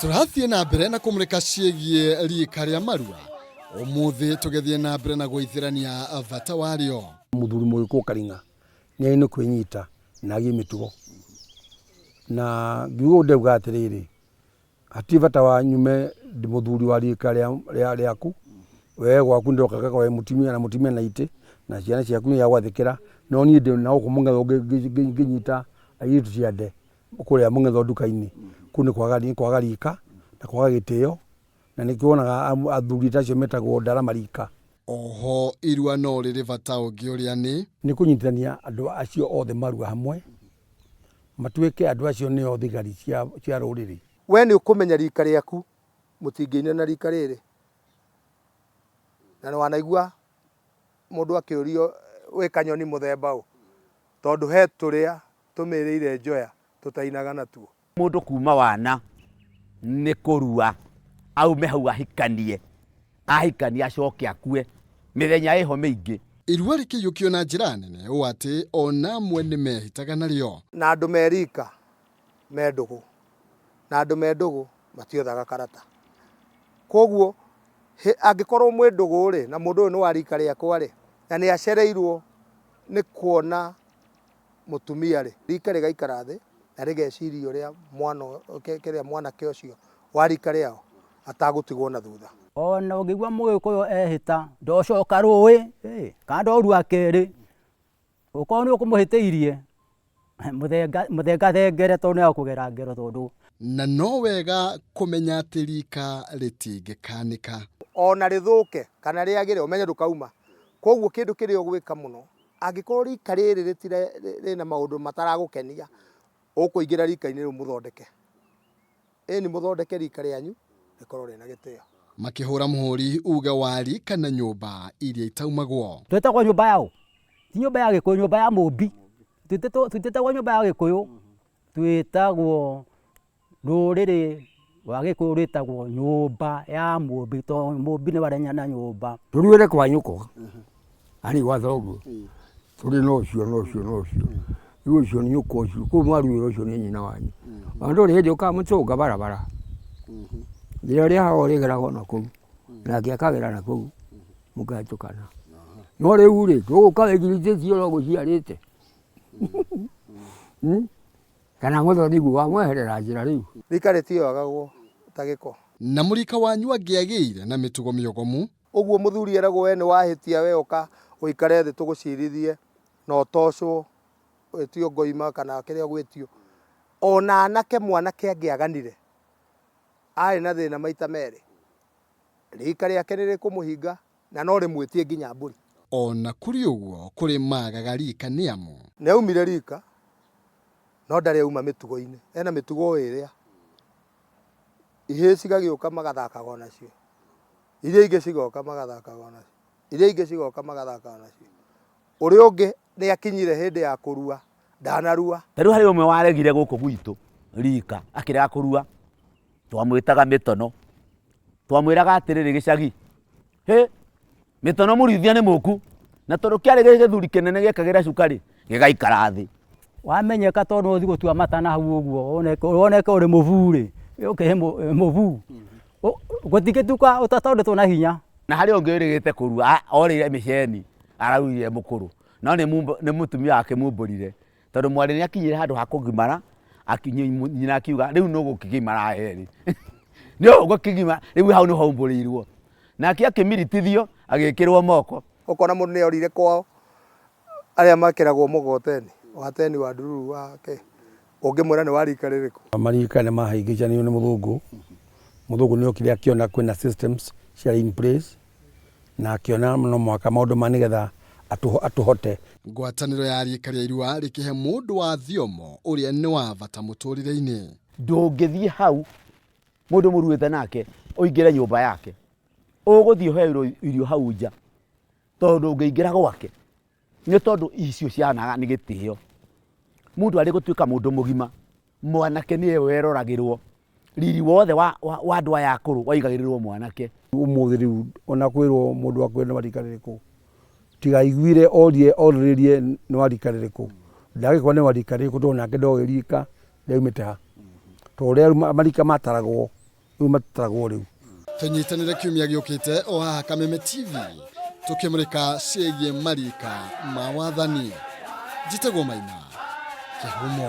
Tũrathiĩ na mbere na kũmũrĩka ciĩgiĩ rika rĩa marua. Ũmũthĩ tũgĩthiĩ na mbere na gũithĩrania bata warĩo. Mũthuri mũgĩkũyũ Karing'a nĩ arĩ nĩ kwĩnyita na agĩe mĩtugo. Na ngiuga ũguo ndĩrauga atĩrĩrĩ, hatirĩ bata wa nyume ndĩ mũthuri wa rika rĩaku, we gwaku ndĩroka ngakora wĩ mũtumia na mũtumia na itĩ na ciana ciaku nĩ iragwathĩkĩra, no niĩ ndĩ na gũkũ mũng'etho ngĩnyita airĩtu ciande kũrĩa mũng'etho nduka-inĩ. Kũu nĩ kwaga rika na kwaga gĩtĩo na nĩkĩo wonaga athuri ta acio metagwo ndaramarika. Oho irua no rĩrĩ bata ũngĩ ũrĩa nĩ. Nĩ kũnyitithania andũ acio othe marua hamwe, matuĩke andũ acio nĩo thigari cia rũrĩrĩ. We nĩ ũkũmenya rika rĩaku mũtingĩina na rika rĩrĩ, na wanaigua mũndũ akĩũrio wĩ kanyoni mũthemba ũ, tondũ he tũrĩa tũmĩrĩire njoya tũtainaga natuo. Mũndũ kuma wana nĩ kũrua aume hau ahikanie, ahikania acoke akue, mĩthenya ĩho mĩingĩ. Irua rĩkĩiyũkio na njĩra nene ũũ atĩ ona amwe nĩ mehĩtaga narĩo. Na andũ me rika me ndũgũ, na andũ me ndũgũ matiothaga karata. Kwoguo angĩkorwo mwĩ ndũgũ rĩ, na mũndũ ũyũ nĩ wa rika rĩakwa rĩ, na nĩ acereirwo nĩ kuona mũtumia rĩ, rika rĩgaikara thĩ na rĩgeciria ũrĩa mwana kĩrĩa mwanake ũcio wa rika rĩao atagũtigwo na thutha. Ona ũngĩigua mũgĩkũyũ ehĩta ndocoka rũĩ kana ndorua kerĩ, ũkorwo nĩ ũkũmũhĩtĩirie mũthengathengere tondũ nĩ agũkũgera ngero tondũ. Na no wega kũmenya atĩ rika rĩtingĩkanĩka. Ona rĩthũke kana rĩagĩre ũmenye ndũkauma. Koguo kĩndũ kĩrĩa ũgwĩka mũno Angĩkorwo rika rĩrĩ rĩtire rĩna maũndũ mataragũkenia, ũkũingĩra rika-inĩ rĩu mũthondeke. Ĩni mũthondeke rika rĩanyu rĩkorwo rĩna gĩtĩo. Makĩhũra mũhũri uge wa rika na nyũmba iria itaumagwo. Twĩtagwo nyũmba ya ũ? Ti nyũmba ya Gĩkũyũ, nyũmba ya Mũmbi. Tũtiĩtagwo nyũmba ya Gĩkũyũ, twĩtagwo Rũrĩrĩ rwa Gĩkũyũ rwĩtagwo nyũmba ya Mũmbi tondũ Mũmbi nĩwe arĩ na nyũmba. Tũruĩre kwa nyũkwa arĩ gwa thoguo tũrĩ na ũcio na ũcio na ũcio rĩu ũcio nĩ nyũkwa ũcio kũu mwaruĩra ũcio nĩ nyina wanyu ona ndũrĩ hĩndĩ ũkamũtũnga barabara njĩra ĩrĩa haha ũrĩgeragwo na kũu nake akagera na kũu mũkahĩtũkana no rĩu rĩ tũgũka wĩgiritĩtie ũrĩa ũgũciarĩte Kana mũthoni-guo wamweherera njĩra rĩu. Rika rĩtioagagwo ta gĩko. Na mũrika wanyu angĩagĩire na mĩtugo mĩogomu. Ũguo mũthuri eragwo we nĩwahĩtia we ũka ũikare thĩ tũgũcirithie na ũtocwo wĩtio ngoima kana kĩrĩa ũgwĩtio. Ona anake mwanake angĩaganire arĩ na thĩna maita merĩ, rika rĩake nĩrĩkũmũhinga na no rĩmwĩtie nginya mbũri. O na kũrĩ ũguo, kũrĩ maagaga riika nĩ amu. Nĩaumire riika no ndarĩ auma mĩtugo-inĩ, ena mĩtugo o ĩrĩa, ihĩĩ cigagĩũka magathakaga o nacio, iria ingĩ cigoka magathakaga o nacio, iria ingĩ cigoka magathakaga o nacio. Ũrĩa ũngĩ nĩ akinyire hĩndĩ ya kũrua, ndanarua. Ta rĩu harĩ ũmwe waregire gũkũ gwitũ rika akĩrega kũrua, twamwĩtaga mĩtono. Twamwĩraga atĩrĩrĩ gĩcagi, hĩ mĩtono mũruithia nĩ mũku, na tondũ kĩarĩ gĩthuri kĩnene gĩekagĩra cuka rĩ, gĩgaikara thĩ. Wamenyeka tondũ nĩ ũthiĩ gũtua matana hau ũguo woneke ũrĩ mũbuu rĩ, ũkĩhe mũbuu, gũtingĩtuĩka ũtatondetwo na hinya. Na harĩ ũngĩ wĩrĩgĩte kũrua orĩire mĩceni araruire mũkũrũ, no nĩ mũtumia wakĩmumbũrire tondũ mwarĩ nĩ akinyire handũ ha kũgimara, nyina akiuga rĩu nĩ ũgũkĩgimara werĩ, nĩ ũgũkĩgimara, rĩu hau nĩho aumbũrĩirwo. Nake akĩmiritithio agĩkĩrwo moko. Ũkona mũndũ nĩ orire kwao arĩa mekĩragwo mũgoteni wa teni wa ndururu wa kĩ, ũngĩmwĩra nĩ wa rika rĩrĩkũ? Marika nĩ mahĩngĩcanirio nĩ mũthũngũ, mũthũngũ nĩ okire akĩona kwĩna systems ciarĩ in place na akĩona no mũhaka maũndũ maya nĩgetha atũhote. Ngwatanĩro ya rika rĩa irua rĩkĩhe mũndũ wa thiomo ũrĩa nĩ wa bata mũtũrĩre-inĩ. Ndũngĩthiĩ hau mũndũ mũruĩte nake ũingĩre nyũmba yake, ũgũthiĩ ũheerwo irio hau nja tondũ ndũngĩingĩra gwake nĩ tondũ icio cihanaga nĩ gĩtĩo. Mũndũ arĩ gũtuĩka mũndũ mũgima, mwanake nĩwe weroragĩrwo, riri wothe wa andũ aya akũrũ waigagĩrĩrwo mwanake. Ũmũthĩ rĩu ona kwĩrwo mũndũ akwĩre nĩ wa rika rĩrĩkũ, tiga aiguire orie orĩrĩrie nĩ wa rika rĩrĩkũ, ndangĩkorwo nĩ wa rika rĩrĩkũ tondũ nake ndoĩ rika rĩaumĩte ha, tondũ ũrĩa marika mataragwo. Rĩu matitaragwo rĩu. Tũnyitanĩre kiumia gĩũkĩte o haha Kameme TV tũkĩmũrĩka ciĩgiĩ marika ma wathani. Njĩtagwo Maina Kĩhumo.